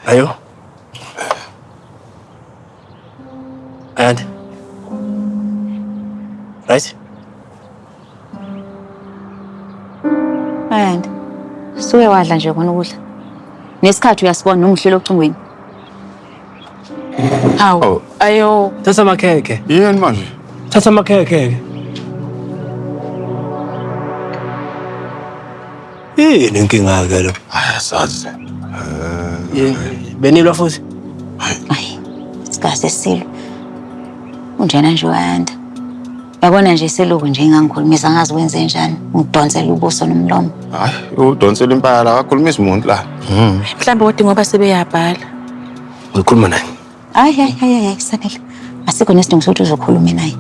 Ayo. Ayanda. Right? Ayanda. Suke wadla nje kona ukudla. Nesikhathi uyasibona noma uhlelo ocingweni. Hawu. Oh. Ayo. Thatha amakhekhe. Yini manje? Thatha amakhekhe. Yini inkinga ke lo? Hayi asazi. Benilwa futhi? Ayi, sikaze silo. Unjena nje uAyanda. Yabona nje seloku nje engangikhulumisa ngazi wenze njani. Ngidonsela ubuso nomlomo. Hayi, udonsela impala akakhulumisi muntu la. Mhlawumbe kodwa ngoba sebeyabhala. Uyikhuluma naye. Hayi hayi hayi hayi Sanele. Asikho nesidingo sokuthi uzokhulume naye.